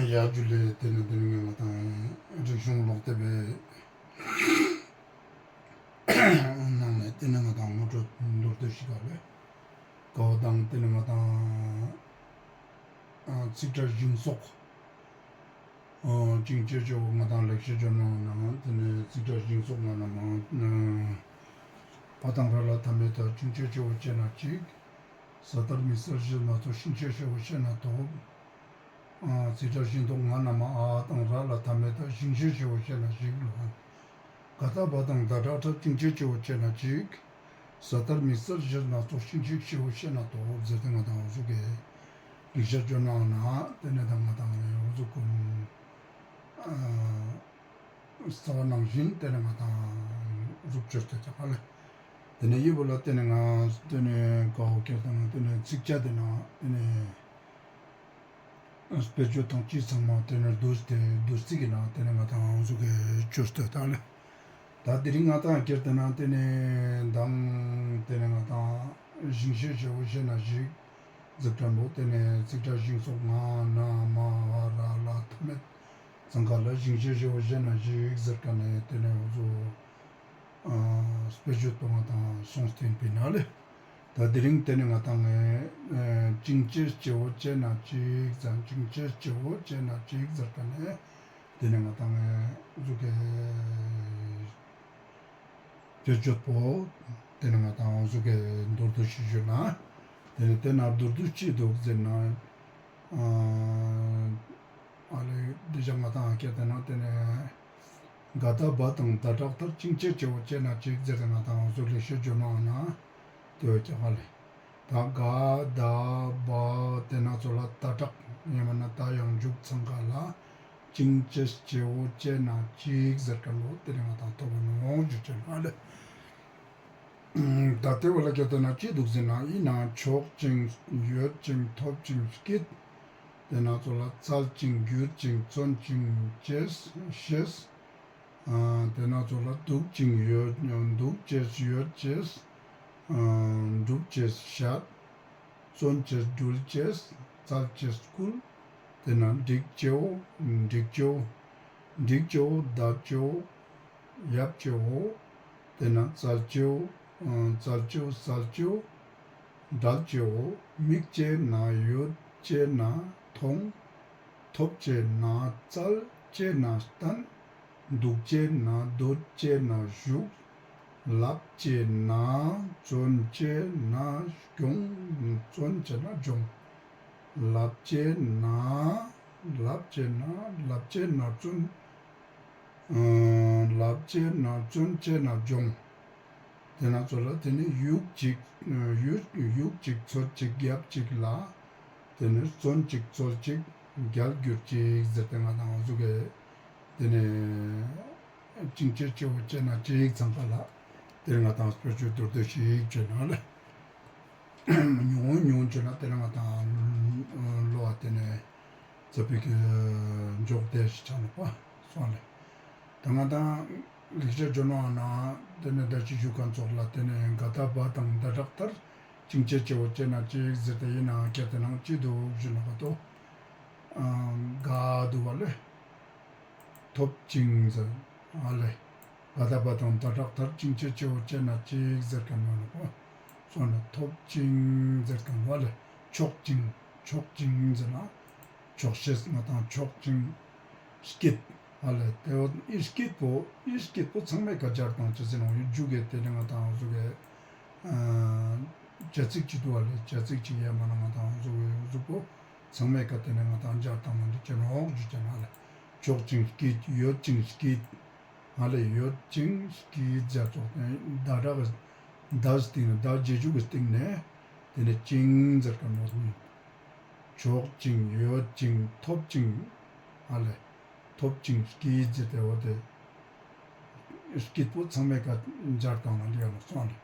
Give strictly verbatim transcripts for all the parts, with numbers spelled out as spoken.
ཡ་ཇུ་ལེ། ཏེ་ནེ་ཏེ་ནེ་ང་དང་རིག་གཞུང་ཀློག་དེབ་བི་ནང་ནེ་ཏེ་ནེ་ང་དང་ངོ་སྤྲོད་མདོར་བསྡུས་ཤིག་ག་ལེ། ཀའོ་དང་ཏེ་ནེ་ང་དང་ཚིག་ཕྲད་ཤིང་སོགས། ཨ་ཅིང་ཅེས་ཅེ་བོ་ང་དང་ལེགས་བཤད་ལྗོན་དབང་ནང་ཏེ་ནེ་ཚིག་ཕྲད་ཤིང་སོགས་ང་ན་མ་བ་དང་ར་ལ་མཐའ་མེད་དོ། ཅིང་ཅེས་ཅེ་བོ་ཅེ་ན་ཅིག་ས་ལྟར་མིག་གསལ་ཞེས་སྣ་ཚོགས། ཤིང་ཅེས་ཅེ་བོ་ཅེ་ན་ཐོབ། ཨ་ཚིག་ཕྲད་ཤིང་སོགས་ང་ན་མ་ཨ་དང་ར་ལ་མཐའ་མེད་དོ། ཤིང་ཅེས་ཅེ་བོ་ཅེ་ན་ཞིག་ལོ། ག་ད་བ་དང་ད་དྲག་མཐར། ཅིང་ཅེས་ཅེ་བོ་ཅེ་ན་ཅིག་ས་ལྟར་མིག་གསལ་ཞེས་སྣ་ཚོགས། ཤིང་ཅེས་ཅེ་བོ་ཅེ་ན་ཐོབ་ཟེར་ཏེ་ང་དང་འོ་ཟུག་གི་ལེགས་བཤད་ལྗོན་དབང་ནང་ཏེ་ནེ་ང་དང་འོ་ཟུག་གུན་ཨ་རྩ་བ་ནང་བཞིན་ཏེ་ནེ་ང་དང་འོ་ཟུག་ཅོས་ཏེ་ཀྱག་ལེ། ཏེ་ནེ་ཡི་བོ་ལ་ཏེ་ནེ་ང་ཏེ་ནེ་ཀའོ་ཀྱག་དང་ཏེ་ནེ་ཚིགས་བཅད་དེ་ནང་ཏེ་ནེ་དཔེ་བརྗོད་དང་ཅི་ཚང་མ་ཏེ་ནེ་བསྡུས་ཏེ་བསྡུས་ཚིག་གི་ནང་ཏེ་ནེ་ང་དང་འོ་ཟུག་གི་ཅོས་ཏེ་ཀྱག་ལེ། ད་དེ་རིང་ང་དང་ཀྱག་ཏེ་ནང་ཏེ་ནེ་མདང་ཏེ་ནེ་ང་དང་ཤིང་ཅེས་ཅེ་བོ་ཅེ་ན་ཞིག་ཟེར་ཁན་བོ་ཏེ་ནེ་ཚིག་ཕྲད་ཤིང་སོགས་ང་ན་མ་བ་ར་ལ་མཐའ་མེད་ཚང་ཀ་ལ་ཤིང་ཅེས་ཅེ་བོ་ཅེ་ན་ཞིག་ཟེར་ཁན་ནི་ཏེ་ནེ་འོ་ཟུག་ཨ་དཔེ་བརྗོད་པོ་ང་དང་སོང་སྟེ་ཡིན་པིན་ན་ལེ། ད་དེ་རིང་ཏེ་ནེ་ང་དང་ངི་ཅིང་ཅེས་ཅེ་བོ་ཅེ་ན་ཅིག་ཟེར་ཅིང་ཅེས་ཅེ་བོ་ཅེ་ན་ཅིག་ཟེར་ཁན་ནི་ཏེ་ནེ་ང་དང་ངི་འོ་ཟུག་གི་དཔེ་བརྗོད་པོ་ཏེ་ནེ་ང་དང་འོ་ཟུག་གི་མདོར་བསྡུས་ཤིག་ཞུས་ན་ཏེ་ནེ་ཏེ་ན་མདོར་བསྡུས་ཅི་འདུག་ཟེར་ན་ཨ་ཨ་ལེ་འདི་ཞག་ང་དང་ཀྱག་ཏེ་ནང་ཏེ་ནེ་ག་ད་བ་དང་ད་དྲག་མཐར། ཅིང་ཅེས་ཅེ་བོ་ཅེ་ན་ཅིག་ཟེར་ཏེ་ང་དང་འོ་ཟུག་ལེགས་བཤད་ལྗོན་དབང་ནང་ཏེ་བོ་ཀྱག་ལེ། ད་ག་ད་བ་ཏེ་ན་ཚོ་ལ་ད་དྲག་ཡང་མན་ན་ད་ཡང་འཇུག་ཚང་ཀ་ལ་ཅིང་ཅེས་ཅེ་བོ་ཅེ་ན་ཅིག་ཟེར་ཁན་བོ་ཏེ་ནེ་ང་དང་ཐོབ་བོ་ནོ་ཞུ་ཅེས་ཨ་ལེ། ད་ཏེ་བོ་ལ་ཀྱག་ཏེ་ན་ཅི་འདུག་ཟེར་ན་ཨི་ན་ཕྱོགས་ཅིང་ཡོད་ཅིང་ཐོབ་ཅིང་སྐྱིད། ཏེ་ན་ཚོ་ལ་བཙལ་ཅིང་འགྱུར་ཅིང་བརྩོན་ཅིང་ཅེས་ཤེས། ཨ་ཏེ་ན་ཚོ་ལ་འདུག་ཅིང་ཡོད་འདུག་ཅེས་ཡོད་ཅེས། ཨ་འགྲུབ་ཅེས་བཤད། བརྩོན་ཅེས་འགྲུལ་ཅེས་བཙལ་ཅེས་བསྐུལ། ཏེ་ན་འགྲིག་ཅེའོ་འགྲིག་ཅེའོ། འགྲིག་ཅེའོ་བདག་ཅེའོ་ཡབ་ཅེའོ། ཏེ་ན་བཙལ་ཅེའོ་ཨ་བཙལ་ཅེའོ་བསལ་ཅེའོ་བྲལ་ཅེའོ། དམིགས་ཅེ་ན་ཡོད་ཅེ་ན་མཐོང་། ཐོབ་ཅེ་ན་བཙལ་ཅེ་ན་བསྟན། འདུག་ཅེ་ན་སྡོད་ཅེ་ན་བཞུགས། ལབ་ཅེ་ན་བརྩོན་ཅེ་ན་སྐྱོང་། བརྩོན་ཅེ་ན་སྦྱོང་། ལབ་ཅེ་ན་ལབ་ཅེ་ན་ལབ་ཅེ་ན་བརྩོན། ལབ་ཅེ་ན་བརྩོན་ཅེ་ན་སྦྱོང་། ཏེ་ན་ཚོ་ལ་ཏེ་ནེ་ཡུག་ཅིག་ཡུག་ཡུག་ཅིག་ཚོད་ཅིག་རྒྱབ་ཅིག་ལ་ཏེ་ནེ་བརྩོན་ཅིག་ཚོད་ཅིག་རྒྱལ་འགྱུར་ཅིག་ཟེར་ཏེ་ང་དང་འོ་ཟུག་གི་ཏེ་ནེ་ཅིང་ཅེས་ཅེ་བོ་ཅེ་ན་ཅིག་ཚང་ཀ་ལ་ཏེ་ནེ་ང་དང་དཔེ་བརྗོད་མདོར་བསྡུས་ཤིག་ཅོས་ན་ལེ། ཉུང་ངུ་ཉུང་ངུ་ཅོས་ན་ཏེ་ནེ་ང་དང་ལོ་བ་ཏེ་ནེ་ཙ་པིག་གི་འཇོག་བདེ་ཞིག་ཆགས་ནོག་པ་སོང་ལེ། ད་ང་དང་ལེགས་བཤད་ལྗོན་དབང་ནང་ཏེ་ནེ་ད་ཅི་ཞུ་ཁན་ཙོགས་ལ་ཏེ་ནེ་ག་ད་བ་དང་ད་དྲག་མཐར། ཅིང་ཅེས་ཅེ་བོ་ཅེ་ན་ཅིག་ཟེར་ཏེ་ཡིན་ན་ཀྱག་ཏེ་ནང་ཅི་འདུག་ཞུ་ན་ག་ཏོ། ཨ་ག་འདུག་པ་ལེ། ཐོབ་ཅིང་ཟེར་ཨ་ལེ། ག་ད་བ་དང་ད་དྲག་མཐར། ཅིང་ཅེས་ཅེ་བོ་ཅེ་ན་ཅིག་ཟེར་ཁན་བོ་ནོ་པ་སོང་ན་ཐོབ་ཅིང་ཟེར་ཁན་བོ་ལེ། ཕྱོགས་ཅིང་ཕྱོགས་ཅིང་ཟེར་ན་ཕྱོགས་ཤེས་ང་དང་ཕྱོགས་ཅིང་སྐྱིད་ཨ་ལེ། ཏེ་བོ་ཨི་སྐྱིད་པོ་ཨི་སྐྱིད་པོ་ཚང་མའི་ཀ་སྦྱར་ཏང་ཅེས་ཟེར་ན་འོ་ཡུ་རྒྱུད་ཀྱི་ཏེ་ནེ་ང་དང་འོ་ཟུག་གི་ཨ་བྱ་ཚིག་ཅིག་འདུག་པ་ལེ། བྱ་ཚིག་ཅིག་ཡ་མ་ན་ང་དང་འོ་ཟུག་གི་འོ་ཟུག་པོ་ཚང་མའི་ཀ་ཏེ་ནེ་ང་དང་སྦྱར་ཏང་ན་འགྲིག་ཅེས་ནོག་ཞུ་ཅེས་ན་ལེ། ཕྱོགས་ཅིང་སྐྱིད་ཡོད་ཅིང་སྐྱིད། ཨ་ལེ་ཡོད་ཅིང་སྐྱིད་ཟེར་ཙོགས་ཏེ་ད་དྲག་གི་ད་སྟིང་ནེ་ད་རྗེས་འཇུག་གི་སྟིང་ནེ་ཏེ་ནེ་ཅིང་ཟེར་ཁན་བོ་ནི་ཕྱོགས་ཅིང་ཡོད་ཅིང་ཐོབ་ཅིང་ཨ་ལེ་ཐོབ་ཅིང་སྐྱིད་ཟེར་ཏེ་འོ་ཏེ་སྐྱིད་པོ་ཚང་མའི་ཀ་སྦྱར་ཏང་ན་འགྲིག་ག་ནོག་སོང་ལེ།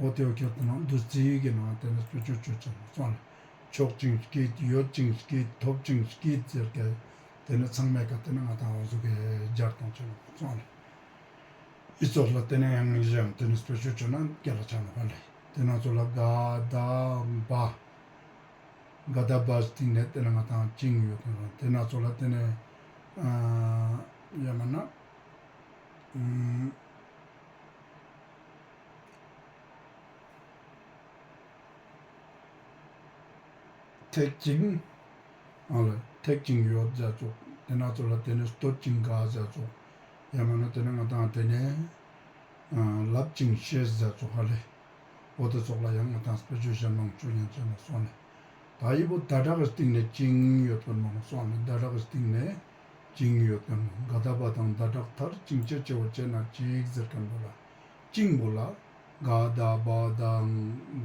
འོ་ཏེ་བོ་ཁྱེར་ཏེ་ན་བསྡུས་ཚིག་གི་ནང་ཏེ་ནེ་དཔེ་བརྗོད་ཅོ་ཅེས་ནོག་སོང་ལེ། ཕྱོགས་ཅིང་སྐྱིད་ཡོད་ཅིང་སྐྱིད་ཐོབ་ཅིང་སྐྱིད་ཟེར་ཏེ་ཏེ་ནེ་ཚང་མའི་ཀ་ཏེ་ནེ་ང་དང་འོ་ཟུག་གི་སྦྱར་ཏང་ཅེས་ནོག་སོང་ལེ། ཨི་ཙོགས་ལ་ཏེ་ནེ་ཡང་ངེས་ཀྱང་ཏེ་ནེ་དཔེ་བརྗོད་ཅོ་ན་རྒྱལ་ལ་ཆགས་ནོག་ལེ། ཏེ་ནེ་ཙོགས་ལ་ག་ད་བ། ག་ད་བ་སྟིང་ནེ་ཏེ་ནེ་ང་དང་ཅིང་ཡོད་ཁན་བོ། ཏེ་ན་ཙོགས་ལ་ཏེ་ནེ་ཡ་མ་ན་ཐེག་ཅིང་། ཨ་ལེ་ཐེག་ཅིང་ཡོད་ཟེར་ཙོགས། ཏེ་ན་ཙོགས་ལ་ཏེ་ནེ་སྟོད་ཅིང་ག་ཟེར་ཙོགས། ཡ་མ་ན་ཏེ་ནེ་ང་དང་ཏེ་ནེ་ལབ་ཅིང་ཤེས་ཟེར་ཙོགས་ཧ་ལེ། འོ་ཏེ་ཙོགས་ལ་ཡང་ང་དང་སྤེ་ཆོས་ཞན་མང་ཆོས་ཡན་ཆད་ན་སོང་ནེ། ད་འི་བོ་ད་དྲག་གི་སྟིང་ནེ་ཅིང་ཡོད་ཁན་མང་སོང་ནེ། ད་དྲག་གི་སྟིང་ནེ་ཅིང་ཡོད་ཁན་མང་། ག་ད་བ་དང་ད་དྲག་མཐར། ཅིང་ཅེས་ཅེ་བོ་ཅེ་ན་ཅིག་ཟེར་ཁན་བོ་ལ། ཅིང་བོ་ལ་ག་ད་བ་དང་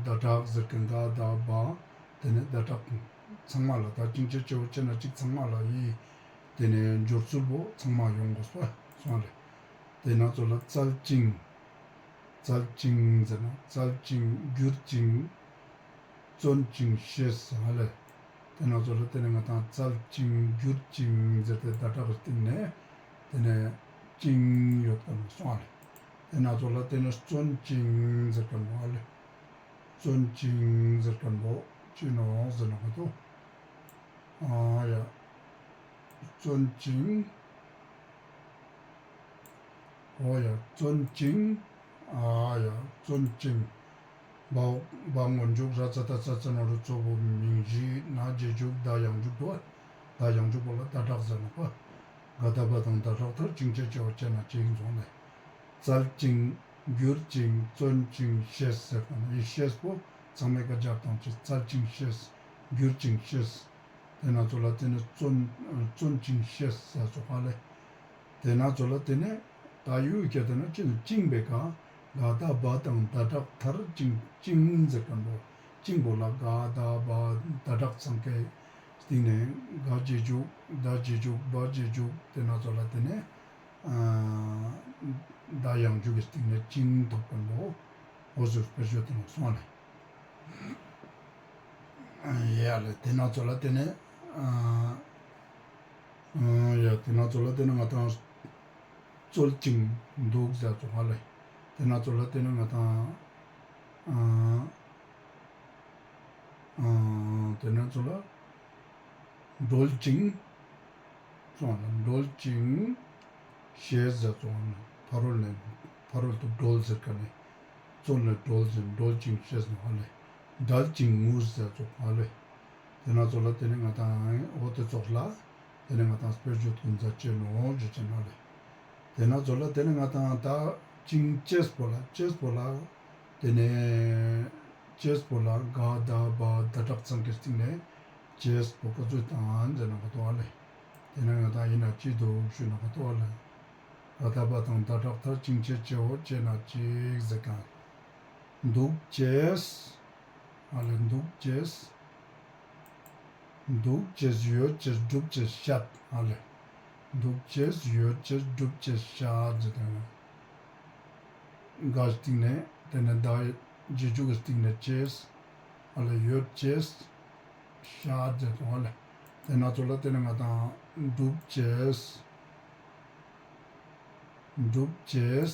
ད་དྲག་ཟེར་ཁན་ག་ད་བ་ཏེ་ནེ་ད་དྲག་ཚང་མ་ལ། ད་ཅིང་ཅེས་ཅེ་བོ་ཅེ་ན་ཅིག་ཚང་མ་ལ་འི་ཏེ་ནེ་སྦྱོར་ཚུལ་བོ་ཚང་མ་ཡོང་དགོས་པ་སོང་ལེ། ཏེ་ན་ཙོགས་ལ་བཙལ་ཅིང་། བཙལ་ཅིང་ཟེར་ན་བཙལ་ཅིང་། བསྒྱུར་ཅིང་། བརྩོན་ཅིང་ཤེས་ཧ་ལེ། ཏེ་ན་ཙོགས་ལ་ཏེ་ནེ་ང་དང་བཙལ་ཅིང་བསྒྱུར་ཅིང་ཟེར་ཏེ་ད་དྲག་གི་སྟིང་ནེ་ཏེ་ནེ་ཅིང་ཡོད་ཁན་སོང་ལེ། ཏེ་ན་ཙོགས་ལ་ཏེ་ནེ་བརྩོན་ཅིང་ཟེར་ཁན་བོ་ཧ་ལེ། བརྩོན་ཅིང་ཟེར་ཁན་བོ་ཅི་ནོག་ཟེར་ན་ག་ཏོ། ཨ་ཡ། བརྩོན་ཅིང་། འོ་ཡ་བརྩོན་ཅིང་། ཨ་ཡ་བརྩོན་ཅིང་། བ་འོག་བ་སྔོན་འཇུག་ར་ཙ་ད་ཙ་ཙ་ན་རོ་ཙོ་བོ་མིང་གཞི་ན་རྗེས་འཇུག་ད་ཡང་འཇུག་ཏོ། ད་ཡང་འཇུག་པོ་ལ་ད་དྲག་ཟེར་ནོག་པ། ག་ད་བ་དང་ད་དྲག་མཐར། ཅིང་ཅེས་ཅེ་བོ་ཅེ་ན་ཅིག་ཟེར་ནེ། བཙལ་ཅིང་། བསྒྱུར་ཅིང་། བརྩོན་ཅིང་ཤེས་ཟེར་ཁན་འི་ཤེས་པོ་ཚང་མའི་ཀ་སྦྱར་ཏང་ཅིག་བཙལ་ཅིང་ཤེས། བསྒྱུར་ཅིང་ཤེས། ཏེ་ན་ཙོགས་ལ་ཏེ་ནེ་བརྩོན་བརྩོན་ཅིང་ཤེས་ཟེར་ཙོགས་ཧ་ལེ། ཏེ་ན་ཙོགས་ལ་ཏེ་ནེ་ད་ཡུལ་སྐད་དེ་ན་ཅིང་ཅིང་བེ་ཀ་ག་ད་བ་དང་ད་དྲག་མཐར་ཅིང་ཅིང་ཟེར་ཁན་བོ། ཅིང་བོ་ལ་ག་ད་བ་ད་དྲག་ཚང་ཀའི་སྟིང་ནེ་ག་རྗེས་འཇུག་ད་རྗེས་འཇུག་བ་རྗེས་འཇུག་ཏེ་ན་ཙོགས་ལ་ཏེ་ནེ་ཨ་ད་ཡང་འཇུག་གི་སྟིང་ནེ་ཅིང་ཐོབ་ཁན་བོ་འོ་ཟུག་སྤེ་ཆོས་ཏེ་ནེ་སོང་ལེ། ཡ་ལེ་ཏེ་ན་ཙོགས་ལ་ཏེ་ནེ་ཨ་ཡ་ཏེ་ན་ཙོགས་ལ་ཏེ་ནེ་ང་དང་རྩོལ་ཅིང་འདུག་ཟེར་ཙོགས་ཧ་ལེ། ཏེ་ན་ཙོགས་ལ་ཏེ་ནེ་ང་དང་ཨ་ཨ་ཏེ་ན་ཙོགས་ལ་སྒྲོལ་ཅིང་། སོང་ལ་སྒྲོལ་ཅིང་ཤེས་ཟེར་ཙོགས་ཧ་ལེ། ཕ་རོལ་ནེ་ཕ་རོལ་ཏུ་སྒྲོལ་ཟེར་ཁན་ནི་རྩོལ་ནེ་སྒྲོལ་ཟེར་སྒྲོལ་ཅིང་ཤེས་ནོག་ཧ་ལེ། བསྒྲལ་ཅིང་ངུ་ཟེར་ཙོགས་ཧ་ལེ། ཏེ་ན་ཙོགས་ལ་ཏེ་ནེ་ང་དང་འོ་ཏེ་ཙོགས་ལ་ཏེ་ནེ་ང་དང་སྤེ་ཆོས་ཀུན་ཟ་ཅེས་ནོག་ཞུ་ཅེས་ན་ལེ། ཏེ་ན་ཙོགས་ལ་ཏེ་ནེ་ང་དང་ད་ཅིང་ཅེས་པོ་ལ་ཅེས་པོ་ལ་ཏེ་ནེ་ཅེས་པོ་ལ་ག་ད་བ་ད་དྲག་ཚང་ཀའི་སྟིང་ནེ་ཅེས་པོ་ཀ་ཙུག་ཏང་ཟེར་ན་ག་ཏོ་ཧ་ལེ། ཏེ་ནེ་ང་དང་ཡིན་ན་ཅི་འདུག་ཞུ་ན་ག་ཏོ་ཧ་ལེ། ག་ད་བ་དང་ད་དྲག་མཐར། ཅིང་ཅེས་ཅེ་བོ་ཅེ་ན་ཅིག་ཟེར་ཁན། འདུག་ཅེས། ཨ་ལེ་འདུག་ཅེས། འདུག་ཅེས་ཡོད་ཅེས་སྒྲུབ་ཅེས་བཤད། ཨ་ལེ་འདུག་ཅེས་ཡོད་ཅེས་སྒྲུབ་ཅེས་བཤད་ཟེར་ཏེ་ན། ག་སྟིང་ནེ་ཏེ་ནེ་ད་རྗེས་འཇུག་གི་སྟིང་ནེ་ཅེས། ཨ་ལེ་ཡོད་ཅེས་བཤད་ཟེར་ཏེ་ཨ་ལེ། ཏེ་ན་ཙོགས་ལ་ཏེ་ནེ་ང་དང་སྒྲུབ་ཅེས། སྒྲུབ་ཅེས་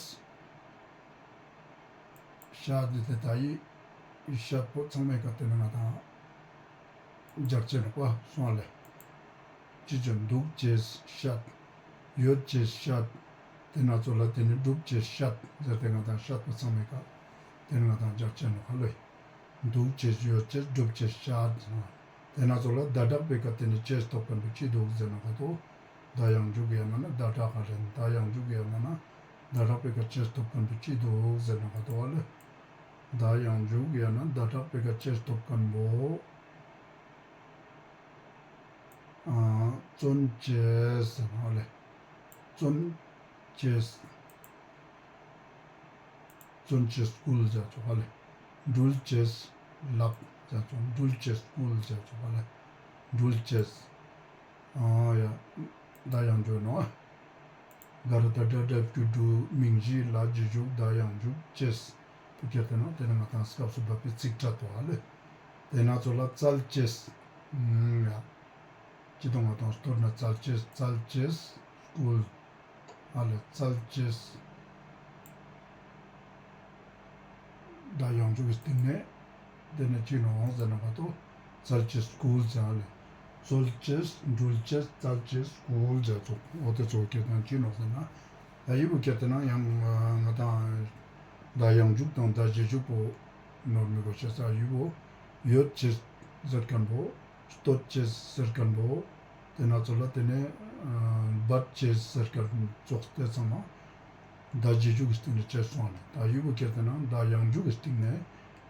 བཤད་དེ་ཏེ་ད་འི་བཤད་པོ་ཚང་མའི་ཀ་ཏེ་ནེ་ང་དང་སྦྱར་ཅེས་ནོག་པ་སོང་ལེ། ཅི་ཅི་འདུག་ཅེས་བཤད། ཡོད་ཅེས་བཤད། ཏེ་ན་ཙོགས་ལ་ཏེ་ནེ་སྒྲུབ་ཅེས་བཤད་ཟེར་ཏེ་ང་དང་བཤད་པོ་ཚང་མའི་ཀ་ཏེ་ནེ་ང་དང་སྦྱར་ཅེས་ནོག་ཧ་ལེ། འདུག་ཅེས་ཡོད་ཅེས་སྒྲུབ་ཅེས་བཤད། ཏེ་ན་ཙོགས་ལ་ད་དྲག་པའི་ཀ་ཏེ་ནེ་ཅེས་ཐོབ་ཁན་བོ་ཅི་འདུག་ཟེར་ན་ག་ཏོ། ད་ཡང་འཇུག་ཡང་ན་ད་དྲག་ག་ལེ། ད་ཡང་འཇུག་ཡང་ན་ད་དྲག་པའི་ཀ་ཅེས་ཐོབ་ཁན་བོ་ཅི་འདུག་ཟེར་ན་ག་ཏོ་ཧ་ལེ། ད་ཡང་འཇུག་ཡང་ན་ད་དྲག་པའི་ཀ་ཅེས་ཐོབ་ཁན་བོ་ཨ་བརྩོན་ཅེས་ཟེར་ཧ་ལེ། བརྩོན་ཅེས། བརྩོན་ཅེས་སྐུལ་ཟེར་ཙོགས་ཧ་ལེ། འགྲུལ་ཅེས་ལབ་ཟེར་ཙོགས། འགྲུལ་ཅེས་སྐུལ་ཟེར་ཙོགས་ཧ་ལེ། འགྲུལ་ཅེས། ཨ་ཡ། ད་ཡང་འགྲུལ་ནོག་ཨ། ག་ར་ད་དྲག་སྒྲ་སྒྱུར་སྒྲུབ་མིང་གཞི་ལ་རྗེས་འཇུག་ད་ཡང་འཇུག་ཅེས། བོ་ཁྱེར་ཏེ་ན་ཏེ་ནེ་ང་དང་སྐབས་སུ་བབ་པའི་ཚིག་ཕྲད་དོ་ཧ་ལེ། ཏེ་ན་ཙོགས་ལ་བཙལ་ཅེས། ཡ། ཅི་དང་ང་དང་སྟོད་ན་བཙལ་ཅེས་བཙལ་ཅེས་སྐུལ། ཨ་ལེ་བཙལ་ཅེས། ད་ཡང་འཇུག་གི་སྟིང་ནེ་ཏེ་ནེ་ཅི་ནོག་ཟེར་ན་ག་ཏོ། རྩལ་ཅེས་སྐུལ་ཟེར་ལེ། རྩོལ་ཅེས་འགྲུལ་ཅེས་རྩལ་ཅེས་སྐུལ་ཟེར་ཙོགས་འོ་དེ་ཙོགས་སྐད་དང་ཅི་ནོག་ཟེར་ན། ད་འི་བོ་སྐད་དེ་ནང་ཡང་ང་དང་ད་ཡང་འཇུག་དང་ད་རྗེས་འཇུག་པོ་ནོར་མི་དགོས་ཤེས་ས་འི་བོ་ཡོད་ཅེས་ཟེར་ཁན་བོ། སྟོད་ཅེས་ཟེར་ཁན་བོ། དེ་ན་ཚོ་ལ་དེ་ནས་འབད་ཅེས་ཟེར་ཁན་ཙོགས་དེ་ཚང་མ་ད་རྗེས་འཇུག་གི་སྟེང་ནས་ཅེས་སོང་ནས། ད་འི་བོ་སྐད་དེ་ནང་ད་ཡང་འཇུག་གི་སྟེང་ནས་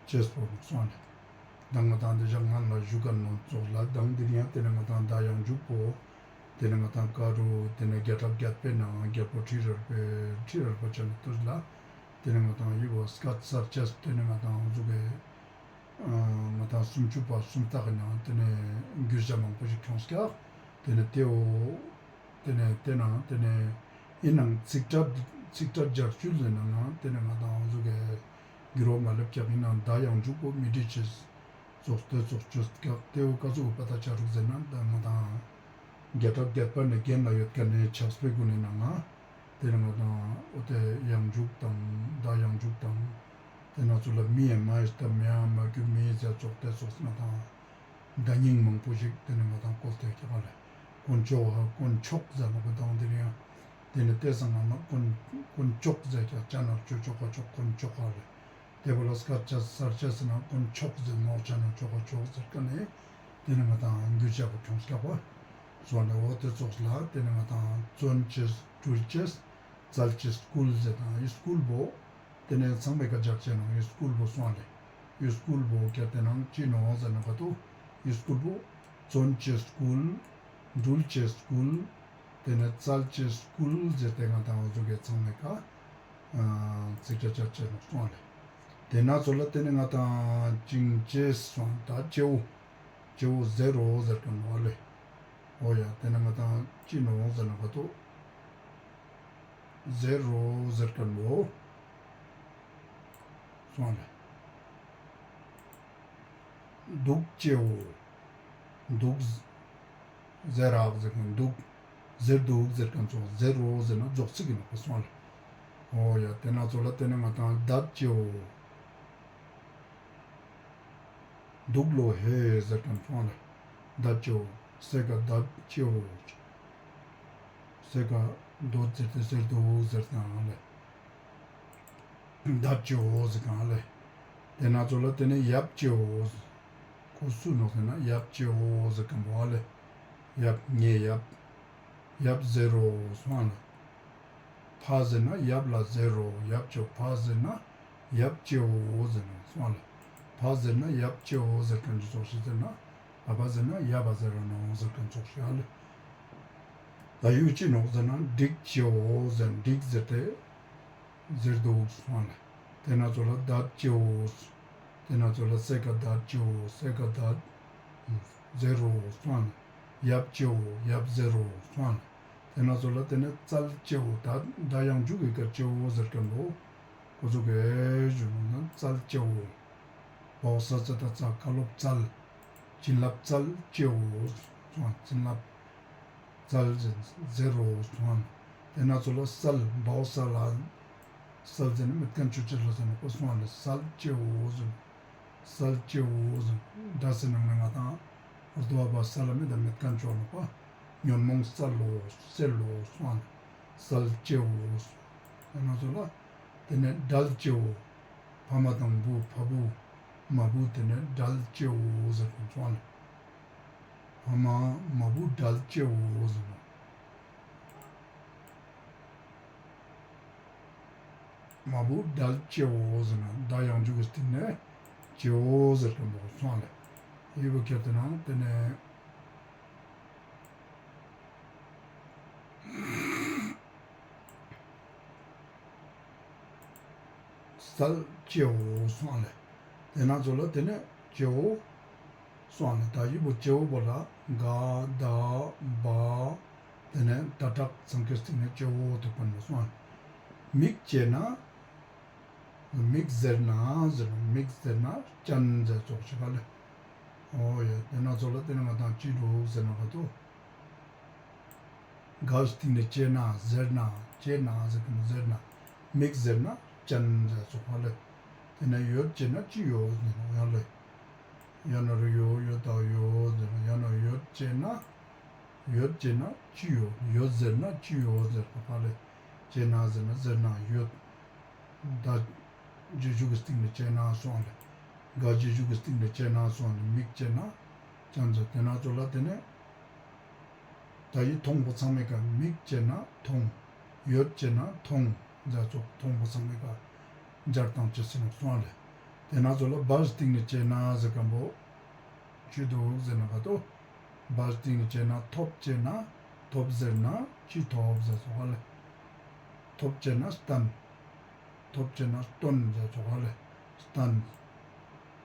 ཅེས་པོ་སོང་ནས། ད་ང་དང་དེ་ཞག་ང་ལ་ཞུ་ཁན་ནང་ཙོགས་ལ་དང་དེ་ཡང་དེ་ནས་ང་དང་ད་ཡང་འཇུག་པོ། དེ་ནས་ང་དང་ཀ་རུ་དེ་ནས་བརྒྱ་ཕྲག་བརྒྱད་པའི་ནང་རྒྱལ་པོ་ཁྲི་རལ་པའི་ཁྲི་རལ་པ་ཅན་དུ་ལ། དེ་ནས་ང་དང་འི་བོ་སྐད་གསར་ཅེས་དེ་ནས་ང་དང་འོ་ཟུག་གི་ང་དང་སུམ་ཅུ་པ་སུམ་རྟགས་ཀྱི་ནང་དེ་ནས་གུས་ཞབས་མང་པོ་ཞིག་ཁྱོངས་ཀྱག། དེ་ནས་དེའོ། དེ་ནས་དེ་ནང་དེ་ནས་ཨིན་ནང་ཚིག་ཕྲད་ཚིག་ཕྲད་སྦྱར་ཚུལ་ཟེར་ན་ནང་དེ་ནས་ང་དང་འོ་ཟུག་གི་འགྱུར་བ་མ་སླེབས་ཀྱག། ཨིན་ནང་ད་ཡང་འཇུག་པོ་མི་འགྲིག་ཅེས་ཙོགས་དེ་ཙོགས་བཅོས་ཀྱག། དེའོ་ཀ་ཟུག་པ་ད་ཆ་རུག་ཟེར་ན་ད་ང་དང་བརྒྱ་ཕྲག་བརྒྱད་པ་ནས་རྒྱན་ལ་ཡོད་ཁན་ནི་ཕྱག་དཔེ་གུན་ནི་ནང་ང་དེ་ནས་ང་དང་འོ་དེ་ཡང་འཇུག་དང་ད་ཡང་འཇུག་དང་། དེ་ན་ཚོ་ལ་མི་ཡང་མ་ཡིས་ད་མི་ཡང་མ་གྱུར་མི་ཡིས་ཟེར་ཙོགས་དེ་ཙོགས་ང་དང་བརྡ་རྙིང་མང་པོ་ཞིག་དེ་ནས་ང་དང་བཀོལ་ཏེ་ཀྱག་ལེ། དཀོན་མཆོག་ཧ་དཀོན་མཆོག་ཟེར་ན་གོ་དང་དེ་ནས་ཡང་དེ་ནས་དེ་སང་ང་མ་དཀོན་དཀོན་མཆོག་ཟེར་ཀྱག་ཅ་ན་ཅོ་ཅོ་ཁ་ཅོག་དཀོན་མཆོག་ཧ་ལེ། དེ་བོ་ལ་སྐད་ཆ་གསར་ཆ་ཟེར་ན་དཀོན་མཆོག་ཟེར་ནོག་ཅ་ན་ཅོ་ཁ་ཅོག་ཟེར་ཀ་ནས་དེ་ནས་ང་དང་གུས་ཞབས་པོ་ཁྱོངས་ཀྱག་པ། སོང་ནས་འོ་དེ་ཙོགས་ལ་དེ་ནས་ང་དང་བརྩོན་ཅེས་འགྲུལ་ཅེས་རྩལ་ཅེས་སྐུལ་ཟེར་དང་འི་སྐུལ་བོ། དེ་ནས་ཚང་མའི་ཀ་སྦྱར་ཅེས་ནང་འི་སྐུལ་བོ་སོང་ལེ། འི་སྐུལ་བོ་སྐད་དེ་ནང་ཅི་ནོག་ཟེར་ན་ག་ཏོ། འི་སྐུལ་བོ་བརྩོན་ཅེས་སྐུལ། འགྲུལ་ཅེས་སྐུལ། དེ་ནས་རྩལ་ཅེས་སྐུལ་ཟེར་ཏེ་ང་དང་འོ་ཟུག་གི་ཚང་མའི་ཀ་ཚིག་ཆ་སྦྱར་ཅེས་ནོག་སོང་ལེ། དེ་ན་ཚོ་ལ་དེ་ནས་ང་དང་ཅིང་ཅེས་སོང་ད་ཅེའོ། ཅེའོ་ཟེར་རོ་ཟེར་ཁན་ནོག་ལེ། འོ་ཡ་དེ་ནས་ང་དང་ཅི་ནོག་ཟེར་ན་ག་ཏོ། ཟེར་རོ་ཟེར་ཁན་བོ་སོང་ལེ། འདུག་ཅེའོ། འདུག་ཟེར་རག་ཟེར་ཁན་འདུག། ཟེར་འདུག་ཟེར་ཁན་ཙོགས་ཟེར་རོ་ཟེར་ན་རྫོགས་ཚིག་གི་ནང་པ་སོང་ལེ། འོ་ཡ་དེ་ན་ཚོ་ལ་དེ་ནས་ང་དང་འདུག་ཅེའོ། འདུག་ལོ་ཧེ་ཟེར་ཁན་ཕོང་ལེ། འདུག་ཅེའོ། སེ་ག་འདུག་ཅེའོ། སེ་ག་འདུག་ཟེར་ཏེ་ཟེར་འདུག་ཟེར་ཏེ་ཨང་ལེ། འདུག་ཅེའོ་ཟེར་ཁན་ལེ། དེ་ན་ཚོ་ལ་དེ་ནས་ཡབ་ཅེའོ། ཁོ་སུ་ནོག་ཟེར་ན་ཡབ་ཅེའོ་ཟེར་ཁན་བོ་ཨ་ལེ། ཡབ་ངའི་ཡབ། ཡབ་ཟེར་རོ་སོང་ལེ། ཕ་ཟེར་ན་ཡབ་ལ་ཟེར་རོ། ཡབ་ཅེའོ། ཕ་ཟེར་ན་ཡབ་ཅེའོ་ཟེར་ནོག་སོང་ལེ། ཕ་ཟེར་ན་ཡབ་ཅེའོ་ཟེར་ཁན་ཅི་ཙོགས་ཤིག་ཟེར་ན། ཨ་ཕ་ཟེར་ན་ཡབ་བ་ཟེར་རོ་ནོག་ཟེར་ཁན་ཙོགས་ཤིག་ཨ་ལེ། ད་ཡུ་ཅི་ནོག་ཟེར་ན་འགྲིག་ཅེའོ་ཟེར་འགྲིག་ཟེར་ཏེ་ཟེར་འདུག་སོང་ལེ། དེ་ན་ཚོ་ལ་འདུག་ཅེའོ། དེ་ན་ཚོ་ལ་སེ་ག་འདུག་ཅེའོ། སེ་ག་འདུག་ཟེར་རོ་སོང་ལེ། ཡབ་ཅེའོ། ཡབ་ཟེར་རོ་སོང་ལེ། དེ་ན་ཚོ་ལ་དེ་ནས་རྩལ་ཅེའོ། ད་ད་ཡང་འཇུག་གི་ཀ་ཅེའོ་ཟེར་ཁན་བོ་ཁོ་ཚོ་གི་ཞུ་ནོག་ན་རྩལ་ཅེའོ། བའོ་ས་ཙ་ད་རྩལ། ཀ་ལོ་བ་རྩལ། བྱིན་རླབས་རྩལ་ཅེའོ་སོང་། བྱིན་རླབས་རྩལ་ཟེར་རོ་སོང་། དེ་ན་ཚོ་ལ་གསལ། བའོ་ས་ལ་གསལ་ཟེར་ན་མེད་ཁན་ཆོ་ཅེས་ལ་ཟེར་ནོག་པ་སོང་ལེ། གསལ་ཅེའོ་ཟེར། གསལ་ཅེའོ་ཟེར། འདྲ་སེ་ནང་ནས་ང་དང་རྡོ་བ་ས་ལ་མེད་ད་མེད་ཁན་ཆོ་ནོག་པ། ཉོན་མོངས་གསལ་ལོ་གསལ་ལོ་སོང་ལེ། གསལ་ཅེའོ་སོང་། དེ་ན་ཚོ་ལ་དེ་ནས་བྲལ་ཅེའོ། ཕ་མ་དང་བུ་ཕ་བུ་མ་བུ་དེ་ནས་བྲལ་ཅེའོ་ཟེར་ཁན་སོང་ལེ། ཕ་མ་མ་བུ་བྲལ་ཅེའོ་ཟེར་ནོག། མ་བུ་བྲལ་ཅེའོ་ཟེར་ན་ད་ཡང་འཇུག་གི་སྟེང་ནས་ཅེའོ་ཟེར་ཁན་བོ་སོང་ལེ། ཡི་བོ་ཁྱེར་ཏེ་ན་དེ་ནས་གསལ་ཅེའོ་སོང་ལེ། དེ་ན་ཚོ་ལ་དེ་ནས་ཅེའོ་སོང་ལེ། ད་ཡི་བོ་ཅེའོ་བོ་ལ་ག་ད་བ་དེ་ནས་ད་དྲག་ཚང་ཀའི་སྟེང་ནས་ཅེའོ་ཐུག་པ་ནོག་སོང་ལེ། མིག་ཅེ་ན་མིག་ཟེར་ན་ཟེར་ནོག། མིག་ཟེར་ན་སྤྱན་ཟེར་ཙོགས་ཤིག་ག་ལེ། འོ་ཡ་དེ་ན་ཚོ་ལ་དེ་ནས་ང་དང་ཅི་འདུག་ཟེར་ན་ག་ཏོ། ག་སྟེང་ནས་ཅེ་ན་ཟེར་ན་ཅེ་ན་ཟེར་གི་ནོག་ཟེར་ན། མིག་ཟེར་ན་སྤྱན་ཟེར་ཙོགས་ག་ལེ། དེ་ནས་ཡོད་ཅེ་ན་ཅི་ཡོད་ཟེར་ནོག་ཡ་ལེ། ཡ་ན་རུ་ཡོད་ཡོད་དང་ཡོད་ཟེར་ན་ཡ་ན་ཡོད་ཅེ་ན། ཡོད་ཅེ་ན་ཅི་ཡོད། ཡོད་ཟེར་ན་ཅི་ཡོད་ཟེར་ན་ག་ལེ། ཅེ་ན་ཟེར་ན་ཟེར་ན་ཡོད། ད་རྗེས་འཇུག་གི་སྟེང་ནས་ཅེ་ན་སོང་ལེ། ག་རྗེས་འཇུག་གི་སྟེང་ནས་ཅེ་ན་སོང་ནས་མིག་ཅེ་ན་ཅན་ཟེར། དེ་ན་ཚོ་ལ་དེ་ནས་ད་ཡི་མཐོང་པོ་ཚང་མའི་ཀ་མིག་ཅེ་ན་མཐོང་། ཡོད་ཅེ་ན་མཐོང་། ཟེར་ཚོགས་མཐོང་པོ་ཚང་མའི་ཀ་སྦྱར་སྟངས་ཅི་ཟེར་ན་སོང་ལེ། དེ་ན་ཚོ་ལ་བ་སྟེང་ནས་ཅེ་ན་ཟེར་མཁན་པོ་ཅི་འདུག་ཟེར་ན་ག་ཏོ། བ་སྟེང་ནས་ཅེ་ན་ཐོབ་ཅེ་ན་ཐོབ་ཟེར་ན་ཅི་ཐོབ་ཟེར་ཚོགས་ལེ། ཐོབ་ཅེ་ན་སྟན། ཐོབ་ཅེ་ན་སྟོན་ཟེར་ཚོགས་ལེ། སྟན།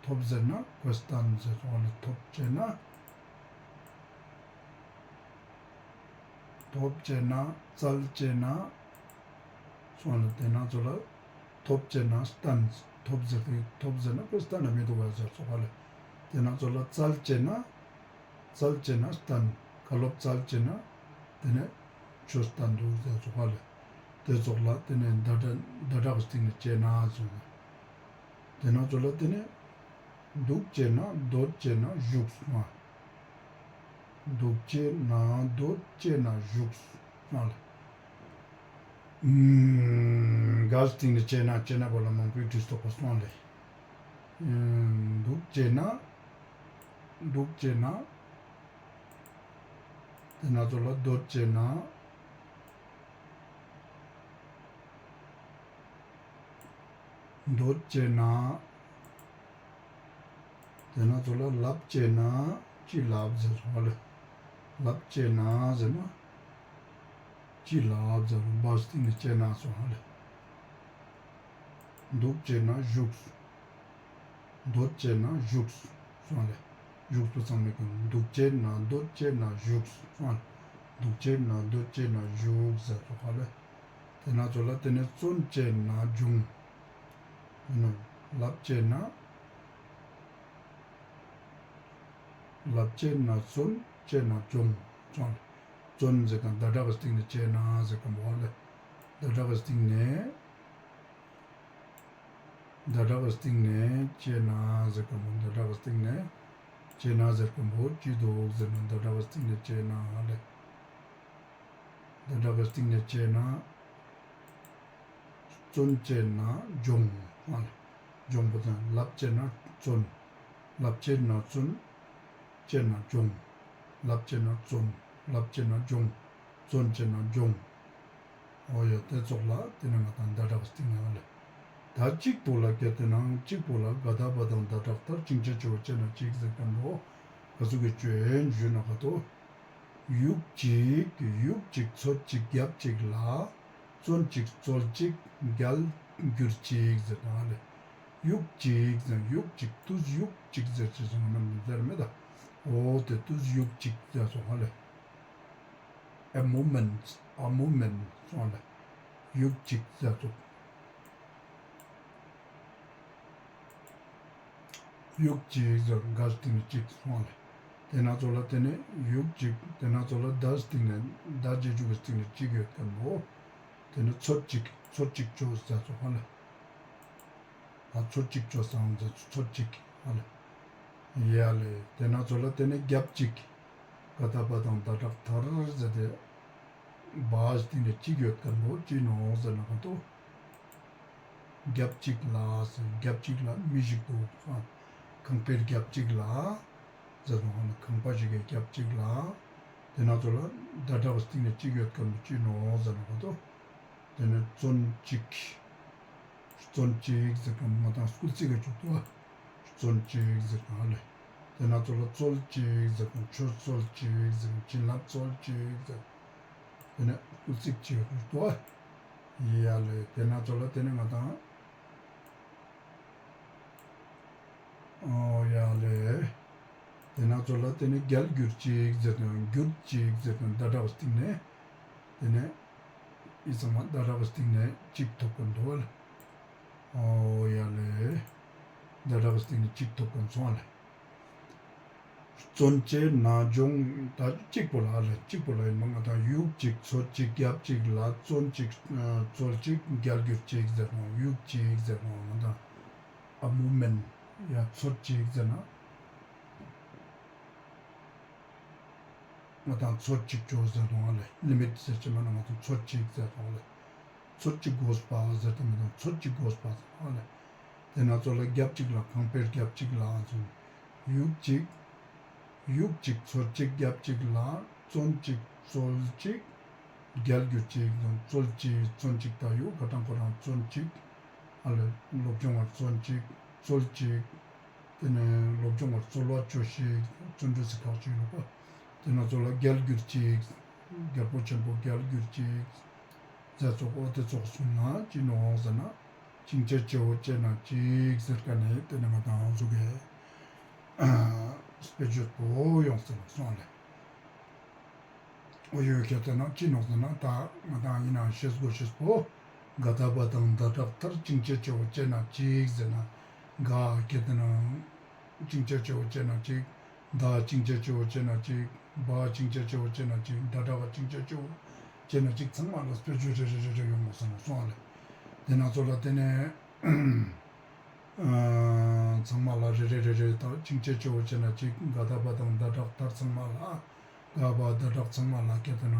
ཐོབ་ཟེར་ན་ཁོས་སྟན་ཟེར་ཚོགས་ལེ། ཐོབ་ཅེ་ན། ཐོབ་ཅེ་ན་བཙལ་ཅེ་ན། སོང་ལེ། དེ་ན་ཚོ་ལ་ཐོབ་ཅེ་ན་སྟན། ཐོབ་ཟེར་ཏེ་ཐོབ་ཟེར་ན་ཁོས་སྟན་ན་མི་འདུག་པ་ཟེར་ཚོགས་ལེ། དེ་ན་ཚོ་ལ་བཙལ་ཅེ་ན། བཙལ་ཅེ་ན་སྟན། ཁ་ལོ་བཙལ་ཅེ་ན། དེ་ནས་ཆོས་སྟན་འདུག་ཟེར་ཚོགས་ལེ། དེ་ཚོགས་ལ་དེ་ནས་ད་སྒྲ་ད་སྒྲ་གི་སྟེང་ནས་ཅེ་ན་ཟེར་ན། དེ་ན་ཚོ་ལ་དེ་ནས་འདུག་ཅེ་ན་སྡོད་ཅེ་ན་བཞུགས་སོང་ང་། འདུག་ཅེ་ན་སྡོད་ཅེ་ན་བཞུགས་སོང་ལེ། ག་སྟེང་ནས་ཅེ་ན་ཅེ་ན་པོ་ལ་མང་པོའི་དུས་ཐོག་པ་སོང་ལེ། འདུག་ཅེ་ན། འདུག་ཅེ་ན། དེ་ན་ཚོ་ལ་སྡོད་ཅེ་ན། སྡོད་ཅེ་ན། དེ་ན་ཚོ་ལ་ལབ་ཅེ་ན་ཅི་ལབ་ཟེར་ཚོགས་ལེ། ལབ་ཅེ་ན་ཟེར་ན་ཅི་ལབ་ཟེར་བ་སྟེང་ནས་ཅེ་ན་སོང་ལེ། འདུག་ཅེ་ན་བཞུགས། སྡོད་ཅེ་ན་བཞུགས་སོང་ལེ། བཞུགས་པོ་ཚང་མའི་ཀ་འདུག་ཅེ་ན་སྡོད་ཅེ་ན་བཞུགས་སོང་ལེ། འདུག་ཅེ་ན་སྡོད་ཅེ་ན་བཞུགས་ཟེར་ཚོགས་ལེ། དེ་ན་ཚོ་ལ་དེ་ནས་བརྩོན་ཅེ་ན་སྦྱོང་། ལབ་ཅེ་ན། ལབ་ཅེ་ན་བརྩོན་ཅེ་ན་སྦྱོང་སོང་ལེ། བརྩོན་ཟེར་མཁན་ད་སྒྲ་གི་སྟེང་ནས་ཅེ་ན་ཟེར་མཁན་པོ་ལེ། ད་སྒྲ་གི་སྟེང་ནས། ད་སྒྲ་གི་སྟེང་ནས་ཅེ་ན་ཟེར་མཁན་པོ་ད་སྒྲ་གི་སྟེང་ནས་ཅེ་ན་ཟེར་མཁན་པོ་ཅི་འདུག་ཟེར་ན་ད་སྒྲ་གི་སྟེང་ནས་ཅེ་ན་ལེ། ད་སྒྲ་གི་སྟེང་ནས་ཅེ་ན། བརྩོན་ཅེ་ན་སྦྱོང་། སྦྱོང་པོ་དང་ལབ་ཅེ་ན་བརྩོན། ལབ་ཅེ་ན་བརྩོན། ཅེ་ན་སྦྱོང་། ལབ་ཅེ་ན་བརྩོན། ལབ་ཅེ་ན་སྦྱོང་། བརྩོན་ཅེ་ན་སྦྱོང་། འོ་ཡ་དེ་ཚོགས་ལ་དེ་ནས་ང་དང་ད་སྒྲ་གི་སྟེང་ནས་ལེ། ད་གཅིག་པོ་ལ་སྐད་དེ་ནང་གཅིག་པོ་ལ་ག་ད་བ་དང་ད་དྲག་མཐར་ཕྱིན་ཅེས་བྱ་བ་ཅེ་ན་གཅིག་ཟེར་མཁན་པོ་ག་ཟུག་གི་བཅོས་ཡིན་ཞུས་ན་ག་ཏོ། ཡུག་ཅིག་ཡུག་ཅིག་ཚོད་ཅིག་རྒྱབ་ཅིག་ལ། བརྩོན་ཅིག་རྩོལ་ཅིག་རྒྱལ་གྱུར་ཅིག་ཟེར་ན་ལེ། ཡུག་ཅིག་ཟེར་ཡུག་ཅིག་དུས་ཡུག་ཅིག་ཟེར་ཅེས་ཟེར་ན་མི་ཟེར་མེད་ད། འོ་དེ་དུས་ཡུག་ཅིག་ཟེར་སོང་ང་ལེ། A moment, a moment སོང་ལེ། ཡུག་ཅིག་ཟེར་སོང་། ཡུག་ཅིག་ཟེར་ག་སྟེང་ནས་ཅིག་སོང་ལེ། དེ་ན་ཚོ་ལ་དེ་ནས་ཡུག་ཅིག་དེ་ན་ཚོ་ལ་ད་སྟེང་ནས་ད་རྗེས་འཇུག་གི་སྟེང་ནས་ཅིག་ཡོད་མཁན་པོ། དེ་ནས་ཚོད་ཅིག་ཚོད་ཅིག་ཅོ་ཟེར་སོང་ང་ལེ། ཨ་ཚོད་ཅིག་ཅོ་སང་ཟེར་ཚོད་ཅིག་ཨ་ལེ། ཡ་ལེ། དེ་ན་ཚོ་ལ་དེ་ནས་རྒྱབ་ཅིག་ག་ད་བ་དང་ད་དྲག་མཐར་ཟེར་ཏེ། བ་སྟེང་ནས་ཅིག་ཡོད་མཁན་པོ་ཅི་ནོག་ཟེར་ན་ག་ཏོ། རྒྱབ་ཅིག་ལ་ཟེར་རྒྱབ་ཅིག་ལ་མི་ཞིག་འདུག་ཟེར། ཁང་པའི་རྒྱབ་ཅིག་ལ་ཟེར་ནོག་ཁང་པ་ཞིག་གི་རྒྱབ་ཅིག་ལ། དེ་ན་ཚོ་ལ་ད་དྲག་སྟེང་ནས་ཅིག་ཡོད་མཁན་པོ་ཅི་ནོག་ཟེར་ན་ག་ཏོ། དེ་ནས་བརྩོན་ཅིག་བརྩོན་ཅིག་ཟེར་མཁན་ང་དང་སྐུལ་ཚིག་ག་བཅུག་ཏོ། བརྩོན་ཅིག་ཟེར་མཁན་ལེ། དེ་ན་ཚོ་ལ་རྩོལ་ཅིག་ཟེར་མཁན་ཆོས་རྩོལ་ཅིག་ཟེར་མཁན་བྱིན་རླབས་རྩོལ་ཅིག་ཟེར། དེ་ནས་སྐུལ་ཚིག་ཅིག་ག་བཅུག་ཏོ། ཡ་ལེ། དེ་ན་ཚོ་ལ་དེ་ནས་ང་དང་། འོ་ཡ་ལེ། དེ་ན་ཚོ་ལ་དེ་ནས་རྒྱལ་གྱུར་ཅིག་ཟེར་དང་གྱུར་ཅིག་ཟེར་དང་ད་དྲག་སྟེང་ནས། དེ་ནས་ཨི་ཚང་མ་ད་དྲག་སྟེང་ནས་ཅིག་ཐོབ་ཀྱི་འདུག་ལེ། འོ་ཡ་ལེ། ད་དྲག་སྟེང་ནས་ཅིག་ཐོབ་ཀྱི་སོང་ལེ། བརྩོན་ཅེ་ན་སྦྱོང་ད་གཅིག་པོ་ལ་ལེ་གཅིག་པོ་ལ་ཡིན་པ་ང་དང་ཡུག་ཅིག་ཚོད་ཅིག་རྒྱབ་ཅིག་ལ་བརྩོན་ཅིག་རྩོལ་ཅིག་རྒྱལ་གྱུར་ཅིག་ཟེར་ནོག་ཡུག་ཅིག་ཟེར་ནོག་ང་དང་། ཨ་མུ་མེན་ཡ་ཚོད་ཅིག་ཟེར་ན། ང་དང་ཚོད་ཅིག་ཅོ་ཟེར་དོ་ཨ་ལེ། ལི་མིཊ་ཟེར་ཅེས་མ་ན་ང་དང་ཚོད་ཅིག་ཟེར་དོ་ཨ་ལེ། ཚོད་ཅིག་དགོས་པ་ཟེར་དོ་མི་དང་ཚོད་ཅིག་དགོས་པ་ཟེར་དོ་ཨ་ལེ། ཏེ་ན་ཚོད་ལ་རྒྱབ་ཅིག་ལ་ཁང་པའི་རྒྱབ་ཅིག་ལ་ཚོད་ཡུག་ཅིག་ཡུག་ཅིག་ཚོད་ཅིག་རྒྱབ་ཅིག་ལ་ཚོད་ཅིག་ཚོད་ཅིག་རྒྱལ་གྱུར་ཅིག་ཚོད་ཅིག་ཚོད་ཅིག་ད་ཡུག་ཁ་ཏང་ཁོ་རང་ཚོད་ཅིག་ཨ་ལེ། སློབ་སྦྱོང་བར་ཚོད་ཅིག་ཚོད་ཅིག་ཏེ་ནེ་སློབ་སྦྱོང་བར་ཚོད་ལ་ཅོ་ཤིག་ཚོད་འདྲི་སི་ཁག་ཅིག་ནོག་པ། ཏེ་ན་ཚོད་ལ་རྒྱལ་གྱུར་ཅིག་རྒྱལ་པོ་ཆེན་པོ་རྒྱལ་གྱུར་ཅིག་ཟེར་ཚོགས་འོ་ཏེ་ཚོགས་སུ་ན་ཅི་ནོག་ཟེར་ན་ཅིང་ཅེས་ཆེ་བོ་ཅེ་ན་ཅིག་ཟེར་ཁན་ནི་ཏེ་ནེ་ང་དང་འོ་ཟུག་གི་དཔེ་བརྗོད་པོ་ཡོང་ཟེར་ན་སོང་ལེ། འོ་ཡོད་ཁྱེད་ཏེ་ན་ཅི་ནོག་ཟེར་ན་ད་ང་དང་ཡིན་ན་ཤེས་དགོས་ཤེས་པོ་ག་ད་བ་དང་ད་དྲག་མཐར་ཅིང་ཅེས་ཆེ་བོ་ཅེ་ན་ཅིག་ཟེར་ན་ག་ཁྱེད་ཏེ་ན་ཅིང་ཅེས་ཆེ་བོ་ཅེ་ན་ཅིག་ད་ཅིང་ཅེས་ཆེ་བོ་ཅེ་ན་ཅིག་བ་ཅིང་ཅེས་ཆེ་བོ་ཅེ་ན་ཅིག་ད་དྲག་ག་ཅིང་ཅེས་ཆེ་བོ་ཅེ་ན་ཅིག་ཚང་མ་ལ་དཔེ་བརྗོད་རེ་རེ་རེ་རེ་ཡོང་ངོ་ཟེར་ན་སོང་ལེ། ཏེ་ན་ཚོད་ལ་ཏེ་ནེ་ཚང་མ་ལ་རེ་རེ་རེ་རེ་ད་ཅིང་ཅེས་ཆེ་བོ་ཅེ་ན་ཅིག་ག་ད་བ་དང་ད་དྲག་མཐར་ཚང་མ་ལ་ག་བ་ད་དྲག་ཚང་མ་ལ་ཁྱེད་ཏེ་ན་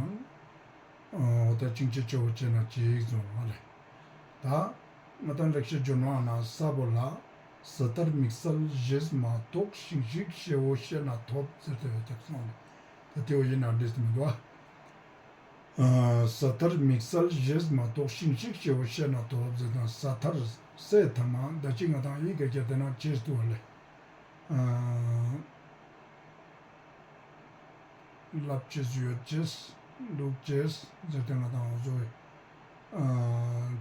འོ་ད་ཅིང་ཅེས་ཆེ་བོ་ཅེ་ན་ཅིག་ཟེར་ནོག་ལེ། ད་ང་དང་ལེགས་བཤད་ལྗོན་དབང་ན་ས་བོ་ལ་ས་མཐར་དམིགས་བསལ་ཞེས་མ་གཏོགས་ཤིང་ཤིག་ཤེའོ་ཤེ་ན་ཐོབ་ཟེར་ཏེ་ཡོད་ཀྱག་སོང་ལེ། ད་ཏེ་བོ་ཡིན་ན་འགྲིག་སྟེ་མི་འདུག་ཨ། ས་མཐར་དམིགས་བསལ་ཞེས་མ་གཏོགས་ཤིང་ཤིག་ཤེའོ་ཤེ་ན་ཐོབ་ཟེར་དང་ས་མཐར་སའི་མཐའ་མ་ད་ཅི་ང་དང་ཡི་གེ་ཁྱེད་ཏེ་ན་ཅེས་འདུག་ལེ། ལབ་ཅེས་ཡོད་ཅེས་འདུག་ཅེས་ཟེར་ཏེ་ང་དང་འོ་ཟུག་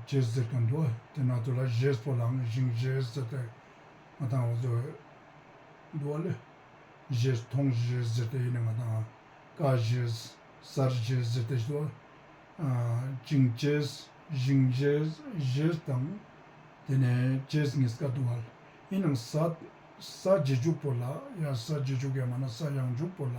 ཅེས་ཟེར་ཁན་འདུག་ཏེ་ན་ཚོད་ལ་ཞེས་པོ་ལའང་ཞིང་ཞེས་ཟེར་ཏེ་ང་དང་འོ་ཟུག་འདུག་ལེ། ཞེས་མཐོང་ཞེས་ཟེར་ཏེ་ཡིན་ན་ང་དང་ཀ་ཞེས་སར་ཞེས་ཟེར་ཏེ་འདུག་ཅིང་ཅེས་ཞིང་ཞེས་ཞེས་དང་ཏེ་ནེ་ཅེས་ཉིས་ཀ་འདུག་ལེ། ཡིན་ནའང་ས་ས་རྗེས་འཇུག་པོ་ལ་ཡ་ས་རྗེས་འཇུག་ཡ་མ་ན་ས་ཡང་འཇུག་པོ་ལ་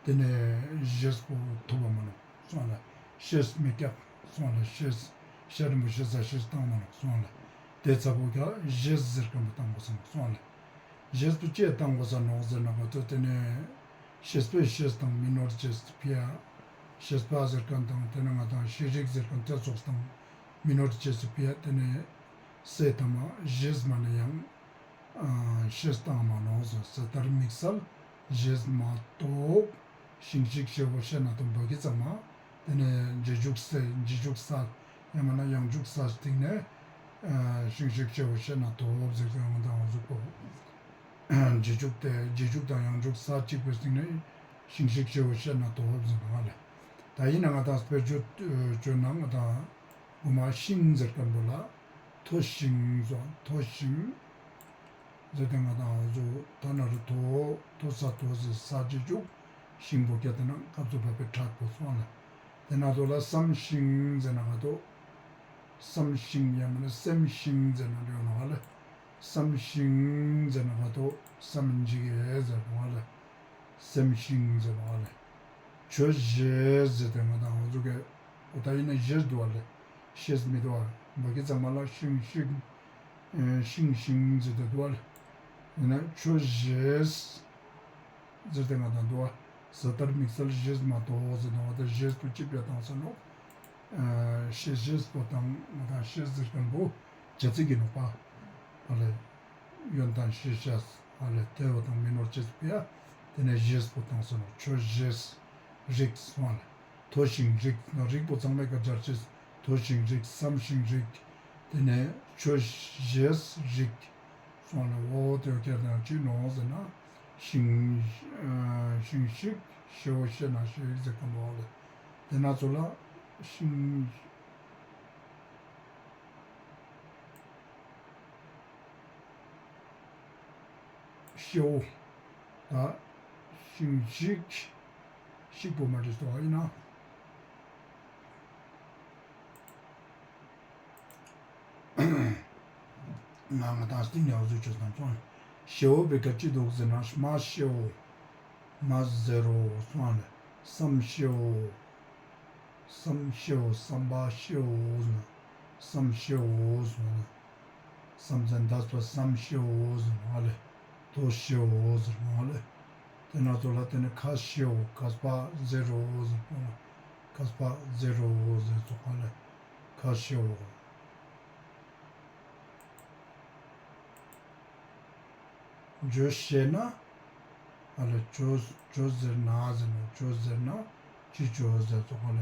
ཏེ་ནེ་ཞེས་པོ་ཐོབ་པ་མ་ནོག་སོང་ལེ། ཤེས་མི་ཀྱག་སོང་ལེ། ཤེས་ཤེས་རིན་པོ་ཤེས་ས་ཤེས་བཏང་མ་ནོག་སོང་ལེ། ཏེ་ཚ་པོ་ཀྱག་ཞེས་ཟེར་ཁན་པོ་བཏང་དགོས་ས་ནོག་སོང་ལེ། ཞེས་པོ་ཅི་བཏང་དགོས་ས་ནོག་ཟེར་ན་ག་ཏོ་ཏེ་ནེ་ཤེས་པའི་ཤེས་དང་མི་ནོར་ཅེས་སི་ཕི་ཡ་ཤེས་པ་ཟེར་ཁན་དང་ཏེ་ནེ་ང་དང་ཤེས་རིག་ཟེར་ཁན་ཏེ་ཚོགས་དང་མི་ནོར་ཅེས་སི་ཕི་ཡ་ཏེ་ནེ་སའི་མཐའ་མ་ཞེས་མ་ནེ་ཡང་ཨ་ཤེས་བཏང་མ་ནོག་ཟེར། ས་མཐར་དམིགས་བསལ་ཞེས་མ་གཏོགས་ཤིང་ཤིག་ཤེའོ་ཤེ་ན་ཐོབ་བ་གི་ཚང་མ་ཏེ་ནེ་རྗེས་འཇུག་སའི་རྗེས་འཇུག་ས་ཡང་མ་ན་ཡང་འཇུག་ས་སྟེང་ནེ་ཨ་ཤིང་ཤིག་ཤེའོ་ཤེ་ན་ཐོབ་ཟེར་ཏེ་ང་དང་འོ་ཟུག་པོ། རྗེས་འཇུག་སྟེ་རྗེས་འཇུག་དང་ཡང་འཇུག་ས་གཅིག་པའི་སྟེང་ནེ་ཤིང་ཤིག་ཤེའོ་ཤེ་ན་ཐོབ་ཟེར་ནོག་ལེ། ད་ཡིན་ན་ང་དང་དཔེ་བརྗོད་ཅོ་ན་ང་དང་གོ་མ་ཤིང་ཟེར་ཁན་པོ་ལ་མཐོ་ཤིང་ཟེར་མཐོ་ཤིང་ཟེར་ཏེ་ང་དང་འོ་ཟུག་ད་ན་རུ་མཐོ་མཐོ་ས་མཐོ་ཟེར་ས་རྗེས་འཇུག་ཤིང་པོ་ཁྱེད་ཏེ་ན་སྐབས་སུ་བབ་པའི་ཕྲད་པོ་སོང་ལེ། ཏེ་ན་ཚོད་ལ་བསམ་ཤིང་ཟེར་ན་ག་ཏོ། བསམ་ཤིང་ཡང་མ་ན་སེམས་ཤིང་ཟེར་ན་འདྲ་ཡོང་ནོག་ལེ། བསམ་ཤིང་ཟེར་ན་ག་ཏོ་བསམ་འཇིག་ཡེ་ཟེར་ནོག་ལེ། སེམས་ཤིང་ཟེར་ནོག་ལེ། ཆོས་ཞེས་ཟེར་ཏེ་ང་དང་འོ་ཟུག་གི་འོ་ད་ཡིན་ན་ཞེས་འདུག་ལེ། ཤེས་མི་འདུག་བ་གི་ཚང་མ་ལ་ཤིང་ཤིང་ཨེ་ཤིང་ཤིང་ཟེར་ཏེ་འདུག་ལེ། ཡིན་ན་ཆོས་ཞེས་ཟེར་ཏེ་ང་དང་འདུག་བ། ས་མཐར་དམིགས་བསལ་ཞེས་མ་གཏོགས་ཟེར་དང་བ་ད་ཞེས་པོ་ཅི་བྱ་བཏང་ས་ནོག་ཨ་ཤེས་ཞེས་པོ་དང་ང་དང་ཤེས་ཟེར་ཁན་པོ་བྱ་ཚིག་གི་ནོག་པ། ཨ་ལེ། ཡོན་ཏན་ཤེས་བྱ་ཨ་ལེ་དེ་བ་དང་མི་ནོར་ཅེས་པོ་ཡ། ཏེ་ནེ་ཞེས་པོ་བཏང་ས་ནོག་ཆོས་ཞེས། རིགས་སོང་ལེ། མཐོ་ཞིང་རིགས་ན་རིགས་པོ་ཚང་མའི་ཀ་སྦྱར་ཅེས། མཐོ་ཞིང་རིགས་བསམ་ཞིང་རིགས། ཏེ་ནེ་ཆོས་ཞེས་རིགས། སོང་ལེ་འོ་དེ་བོ་ཁྱེད་དང་ཅི་ནོག་ཟེར་ན། ཤིང་ཨ་ཤིང་ཤིག་ཤེའོ་ཤེ་ན་ཤིག་ཟེར་ཁན་པོ་ལེ། ཏེ་ན་ཚོད་ལ་ཤིང་ཤེའོ་ད་ཤིང་ཤིག་ཤིག་པོ་མ་འདྲེས་ཏོ་ཨིན་ན། ང་ང་དང་སྟིང་ནེ་འོ་ཟུག་ཅོས་དང་ཙོགས། ཤེའོ་བོའི་ཀ་ཅི་འདུག་ཟེར་ན་སྨྲ་ཤེའོ། སྨྲ་ཟེར་རོ་སོང་ལེ། བསམ་ཤེའོ། བསམ་ཤེའོ་བསམ་པ་ཤེའོ་ཟེར་ན། བསམ་ཤེའོ་སོང་ལེ། བསམ་ཚན་འདས་པ་བསམ་ཤེའོ་ཟེར་མ་ལེ། ཐོས་ཤེའོ་ཟེར་མ་ལེ། ཏེ་ན་ཙོགས་ལ་ཏེ་ནེ་ཁ་ཤེའོ། མཁས་པ་ཟེར་རོ་ཟེར་ཁོང་ལ། མཁས་པ་ཟེར་རོ་ཟེར་ཙོགས་ལ་ཁ་ཤེའོ། ཅོ་ཤེས་ན། ཨ་ལེ་ཅོ་ཅོ་ཟེར་ན་ཟེར་ན་ཅོ་ཟེར་ན་ཅི་ཅོ་ཟེར་ཙོགས་ལ།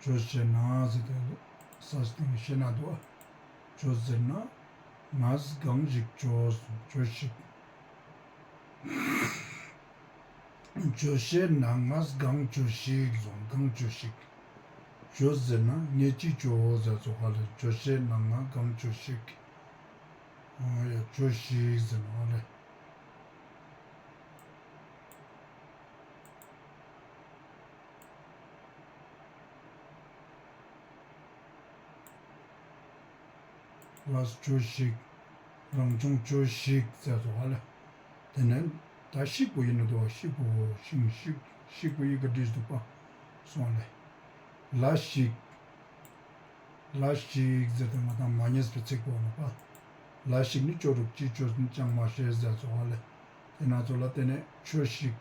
ཅོ་ཤེས་ན་ཟེར་ཏེ་ས་སྟེང་ཤེས་ན་དུག་ཨ། ཅོ་ཟེར་ན་ངས་གང་ཞིག་ཅོས། ཅོ་ཤིག་ཅོ་ཤེས་ན་ངས་གང་ཅོ་ཤིག་ཟེར། གང་ཅོ་ཤིག་ཅོ་ཟེར་ན་ངས་ཅི་ཅོ་ཟེར་ཙོགས་ལ། ཅོ་ཤེས་ན་ངས་གང་ཅོ་ཤིག་ཨ་ཡ་ཅོ་ཤིག་ཟེར་ན་ཨ་ལེ། ལས་ཅོ་ཤིག་རང་སྦྱོང་ཅོ་ཤིག་ཟེར་ཙོགས་ལ། ཏེ་ནེ་ད་ཤིག་པོ་ཨིན་ནོག་དུག་པ། ཤིག་པོ་ཤིང་ཤིག་ཤིག་པོ་ཡི་གེ་བྲིས་དུག་པ་སོང་ལེ། ལས་ཤིག་ལས་ཤིག་ཟེར་ཏེ་ང་དང་མ་ཉེས་པའི་ཚིག་པོ་ཨིན་ནོག་པ། ལས་ཤིག་ནི་ཅོ་རུག་ཅི་ཅོས་ཅང་མ་ཤེས་ཟེར་ཙོགས་ལ། ཏེ་ན་ཙོགས་ལ་ཏེ་ནེ་ཆོས་ཤིག་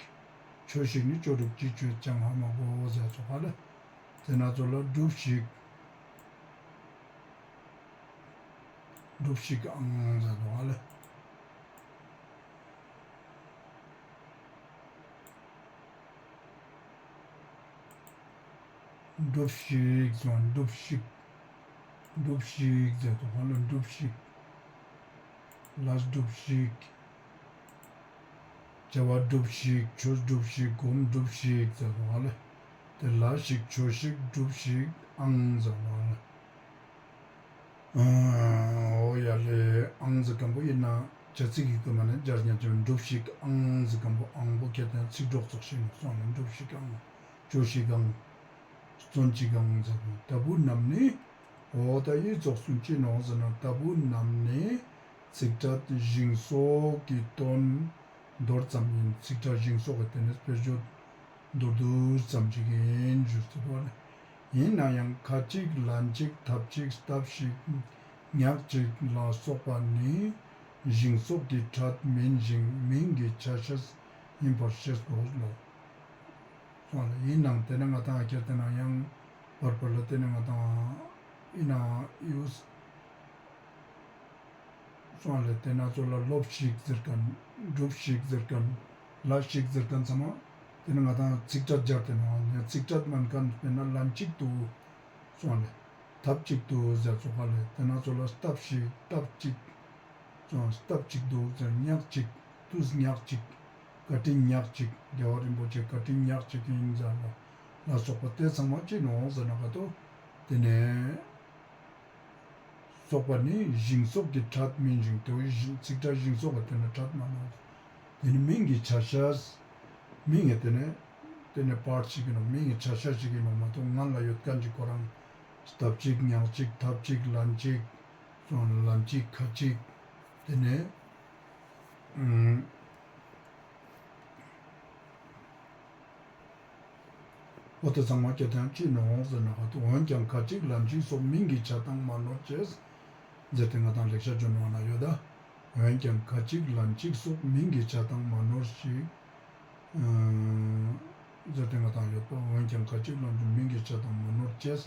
ཆོས་ཤིག་ནི་ཅོ་རུག་ཅི་ཅོས་ཅང་ཧ་མ་གོ་ཟེར་ཙོགས་ལ། ཏེ་ན་ཙོགས་ལ་སྒྲུབ་ཤིག་སྒྲུབ་ཤིག་ཨང་ཟེར་ཙོགས་ལ། སྒྲུབ་ཤིག་ཟེར་སྒྲུབ་ཤིག་སྒྲུབ་ཤིག་ཟེར་ཙོགས་ལ་སྒྲུབ་ཤིག་ལས་སྒྲུབ་ཤིག་བྱ་བ་སྒྲུབ་ཤིག་ཆོས་སྒྲུབ་ཤིག་སྒོམ་སྒྲུབ་ཤིག་ཟེར་ཙོགས་ལ། ཏེ་ལས་ཤིག་ཆོས་ཤིག་སྒྲུབ་ཤིག་ཨང་ཟེར་ཙོགས་ལ། འོ་ཡ་ལེ། ཨང་ཟེར་ཁན་པོ་ཨིན་ན་བྱ་ཚིག་གི་ཀ་མ་ནེ་སྦྱར་ཉན་ཅེས། སྒྲུབ་ཤིག་ཨང་ཟེར་ཁན་པོ་ཨང་པོ་ཁྱེར་ཏེ་ཚིག་གྲོགས་ཙོགས་ཤིག་ནོག་སོང་ལེ། སྒྲུབ་ཤིག་ཨང་། ཅོ་ཤིག་ཨང་། བརྩོན་ཅིག་ཨང་ཟེར། ལྟ་བུ་རྣམས་ནི། འོ་ད་འི་ཙོགས་སུ་ཅི་ནོག་ཟེར་ན་ལྟ་བུ་རྣམས་ནི་ཚིག་ཕྲད་ཞིང་སོགས་ཀྱི་དོན་མདོར་ཙམ་ཨིན། ཚིག་ཕྲད་ཞིང་སོགས་ཀྱི་ཏེ་ནེ་དཔེར་བརྗོད་མདོར་བསྡུས་ཙམ་ཞིག་ཨིན་ཞུས་ཏེ་དུག་པ་ལེ། ཨིན་ནའང་ཁ་ཅིག་ལན་ཅིག་ཐབས་ཅིག་སྟབས་ཤིག་ཉག་ཅིག་ལ་སོགས་པ་ནི་ཞིང་སོགས་ཀྱི་ཕྲད་མིན་ཞིང་མིང་གི་ཆ་ཤས་ཡིན་པར་ཤེས་དགོས་ལོ། སོང་ལེ། ཨིན་ནའང་ཏེ་ནེ་ང་དང་ཁྱེར་ཏེ་ན་ཡང་བར་བར་ལ་ཏེ་ནེ་ང་དང་ཨིན་ན་ཡུས། སོང་ལེ། ཏེ་ན་ཙོགས་ལ་སློབས་ཤིག་ཟེར་ཁན། སྒྲུབས་ཤིག་ཟེར་ཁན། ལས་ཤིག་ཟེར་ཁན་ཚང་མ་ཏེ་ནེ་ང་དང་ཚིག་ཕྲད་སྦྱར་ཏེ་ནོག་ཚིག་ཕྲད་མན་ཁན་དཔེར་ན་ལན་ཅིག་དུག་སོང་ལེ། ཐབས་ཅིག་དུག་ཟེར་ཙོགས་ལེ། ཏེ་ན་ཙོགས་ལ་སྟབས་ཤིག་སྟབས་ཅིག་སྟབས་ཅིག་དུག་ཟེར། ཉག་ཅིག་དུས་ཉག་ཅིག་བཀའ་དྲིན་ཉག་ཅིག་རྒྱལ་བ་རིན་པོ་ཆེ་བཀའ་དྲིན་ཉག་ཅིག་ཨིན་ཟེར་ལ་ལ་སོགས་པ་ཏེ་ཚང་མ་ཅི་ནོག་ཟེར་ན་ག་ཏོ་ཏེ་ནེ་སོགས་པ་ནི་ཞིང་སོགས་ཀྱི་ཕྲད་མིན་ཞིང་། ཏེ་བོ་ཚིག་ཕྲད་ཞིང་སོགས་ཀྱི་ཏེ་ནེ་ཕྲད་མན་ནོག་ཏེ་ནེ་མིང་གི་ཆ་ཤས། མིང་གི་ཏེ་ནེ་ཏེ་ནེ་པརྚ་ཞིག་ཨིན་ནོག་མིང་གི་ཆ་ཤས་ཤིག་ཨིན་ནོག་མ་གཏོགས་སྔན་ལ་ཡོད་ཁན་ཅིག་ཁོ་རང་སྟབས་ཅིག་ཉག་ཅིག་ཐབས་ཅིག་ལན་ཅིག་སོང་ལན་ཅིག་ཁ་ཅིག་ཏེ་ནེ་ཨུམ། འོ་ཏེ་ཚང་མ་ཁྱེར་ཏེ་ན་ཅི་ནོག་ཟེར་ན་ག་ཏོ་འོན་ཀྱང་ཁ་ཅིག་ལན་ཅིག་སོགས་མིང་གི་ཆ་དང་མ་ནོར་ཅེས་ཟེར་ཏེ་ང་དང་ལེགས་བཤད་ལྗོན་དབང་ན་ཡོད་ད། འོན་ཀྱང་ཁ་ཅིག་ལན་ཅིག་སོགས་མིང་གི་ཆ་དང་མ་ནོར་ཞིག་ཨ་ཟེར་ཏེ་ང་དང་ཡོད་པ། འོན་ཀྱང་ཁ་ཅིག་ལན་ཅིག་མིང་གི་ཆ་དང་མ་ནོར་ཅེས།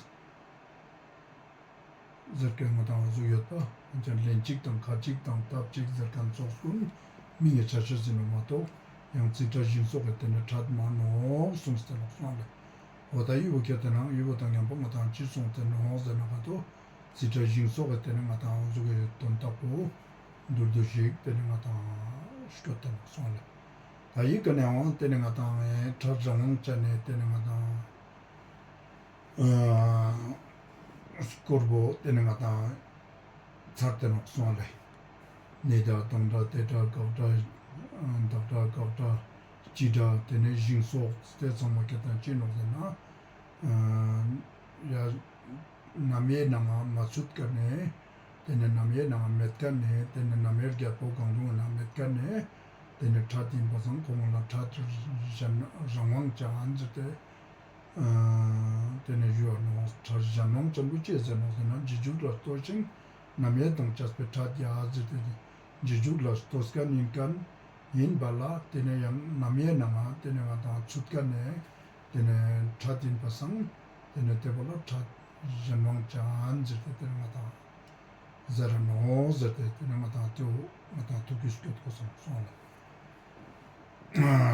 ཟེར་ཁན་ང་དང་འོ་ཟུག་ཡོད་པ། འོན་ཀྱང་ལན་ཅིག་དང་ཁ་ཅིག་དང་ཐབས་ཅིག་ཟེར་ཁན་ཙོགས་ཀུན་མིང་གི་ཆ་ཤས་ཨིན་ནོག་མ་གཏོགས་ཡང་ཚིག་ཕྲད་ཞིང་སོགས་ཀྱི་ཏེ་ནེ་ཕྲད་མན་ནོག་གསུངས་ཏེ་ནོག་སོང་ལེ། འོ་ད་འི་བོ་ཁྱེར་ཏེ་ན་འི་བོ་དང་ཉམ་པོ་ང་དང་ཅི་གསུངས་ཏེ་ནོག་ཟེར་ན་ག་ཏོ་ཚིག་ཕྲད་ཞིང་སོགས་ཀྱི་ཏེ་ནེ་ང་དང་འོ་ཟུག་གི་དོན་དག་པོ་མདོར་བསྡུས་ཤིག་ཏེ་ནེ་ང་དང་སྐྱོད་ཏེ་ནོག་སོང་ལེ། ད་འི་ཀ་ནེ་འོང་ཏེ་ནེ་ང་དང་ཕྲད་རང་དབང་ཅན་ནེ་ཏེ་ནེ་ང་དང་ཨ་སྐོར་པོ་ཏེ་ནེ་ང་དང་ཚར་ཏེ་ནོག་སོང་ལེ། ནི་སྒྲ་དང་སྒྲ་དེ་སྒྲ་དགག་སྒྲ་བདག་སྒྲ་དགག་སྒྲ་སྤྱི་སྒྲ་ཏེ་ནེ་ཞིང་སོགས་ཏེ་ཚང་མ་ཁྱེར་ཏེ་ན་ཅི་ནོག་ཟེར་ན་ཡ་རྣམ་དབྱེ་ནང་ང་མ་ཚུད་ཁན་ནི་ཏེ་ནེ་རྣམ་དབྱེ་ནང་ང་མེད་ཁན་ནི་ཏེ་ནེ་རྣམ་དབྱེ་བརྒྱད་པོ་གང་རུང་ནང་ང་མེད་ཁན་ནི་ཏེ་ནེ་ཕྲད་ཨིན་པ་སང་ཁོང་ལ་ཕྲད་རང་དབང་ཅན་ཟེར་ཏེ། ཨ་ཏེ་ནེ་ཞུ་བ་ནོག་ཕྲད་གཞན་དབང་ཅན་པོ་ཅི་ཟེར་ནོག་ཟེར་ན་རྗེས་འཇུག་ལ་ལྟོས་ཤིང་རྣམ་དབྱེ་དང་བཅས་པའི་ཕྲད་ཡ་ཟེར་ཏེ་རྗེས་འཇུག་ལ་ལྟོས་ཁན་ཨིན་ཁན་ ཡིན་པ་ལ་ཏེ་ནེ་ཡང་ནམ་ཡེ་ནང་ང་ཏེ་ནེ་ང་དང་ཚུད་ཀ་ནེ་ཏེ་ནེ་ཕྲད་ཡིན་པ་སང་ཏེ་ནེ་ཏེ་བོ་ལ་ཕྲད་གཞན་དབང་ཅན་ཟེར་ཏེ་ཏེ་ནེ་ང་དང་ཟེར་ར་ནོག་ཟེར་ཏེ་ཏེ་ནེ་ང་དང་ཏེ་བོ་ང་དང་ཐུགས་ཀྱི་སྐྱོད་གོས་སོང་སོང་ལེ།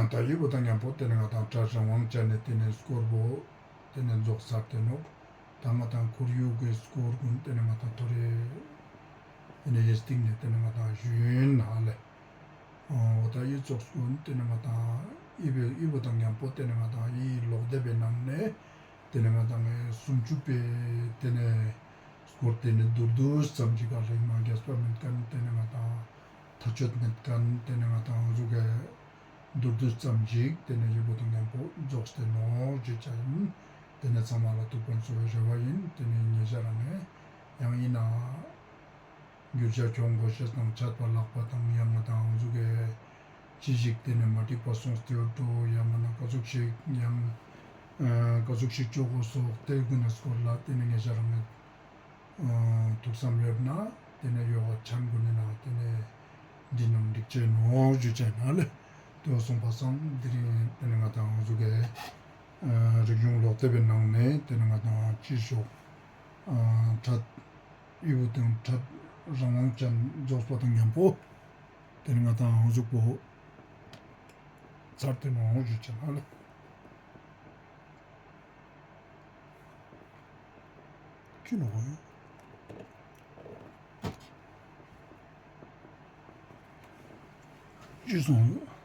ད་འི་བོ་དང་ཉམ་པོ་ཏེ་ནེ་ང་དང་ཕྲད་གཞན་དབང་ཅན་ནི་ཏེ་ནེ་སྐོར་བོ་ཏེ་ནེ་རྫོགས་ཚར་ཏེ་ནོག། ད་ང་དང་ཁོར་ཡུག་གི་སྐོར་གུན་ཏེ་ནེ་ང་དང་ཐོ་རེ་ཏེ་ནེ་ཡེ་སྟིང་ནེ་ཏེ་ནེ་ང་དང་ཞུ་ཡིན་ཧ་ལེ། འོ་ད་འི་ཙོགས་གུན་ཏེ་ནེ་ང་དང་འི་བོ་འི་བོ་དང་ཉམ་པོ་ཏེ་ནེ་ང་དང་འི་ལོག་དེབ་བི་ནང་ནེ་ཏེ་ནེ་ང་དང་ངི་སུམ་ཅུ་པའི་ཏེ་ནེ་སྐོར་ཏེ་ནེ་མདོར་བསྡུས་ཙམ་ཞིག་ག་ལེ་མ་རྒྱས་པ་མེད་ཁན་ཏེ་ནེ་ང་དང་ཐག་ཆོད་མེད་ཁན་ཏེ་ནེ་ང་དང་འོ་ཟུག་གི་མདོར་བསྡུས་ཙམ་ཞིག་ཏེ་ནེ་འི་བོ་དང་ཉམ་པོ་རྫོགས་ཏེ་ནོག་ཞུ་ཅེས་ཡིན། ཏེ་ནེ་ཚང་མ་ལ་ཐུགས་ཕན་གསོས་པའི་རེ་བ་ཡིན། ཏེ་ནེ་ཉེ་ཞ་རང་ངི་ཡང་ཡིན་ན་འགྱུར་བ་ཁྱོང་དགོས་ཤེས་དང་ཆད་པ་ལྷག་པ་དང་ཡང་ང་དང་འོ་ཟུག་གི་ཅི་ཞིག་ཏེ་ནེ་མ་འགྲིག་པ་སོང་སྟེ་ཡོད་འགྲོ་ཡང་མན་ན་ཀ་ཟུག་ཞིག་ཡང་ཀ་ཟུག་ཞིག་ཅོ་དགོས་སོགས་ཏེ་གུན་ནི་སྐོར་ལ་ཏེ་ནེ་ཉེ་ཞ་རང་ངི་ཐུགས་བསམ་ཡོད་ན་ཏེ་ནེ་ཡོ་ག་ཆན་གུན་ནི་ནང་ཏེ་ནེ་འདི་ནང་འགྲིག་ཅེས་ནོག་ཞུ་ཅེས་ན་ལེ། ཏེ་བོ་སོང་པ་སང་དེ་རིང་ཏེ་ནེ་ང་དང་འོ་ཟུག་གི་རིག་གཞུང་ལོག་དེབ་བི་ནང་ནེ་ཏེ་ནེ་ང་དང་ཅི་ཞོག་ཕྲད་འི་བོ་དང་ཕྲད་གཞན་དབང་ཅན་རྫོགས་པ་དང་ཉམ་པོ་ཏེ་ནེ་ང་དང་འོ་ཟུག་པོ་ཚར་ཏེ་ནོག་ཞུ་ཅེས་ན་ལེ། ཅི་ནོག་ཡོད། ཅི་སོང་ཡོད།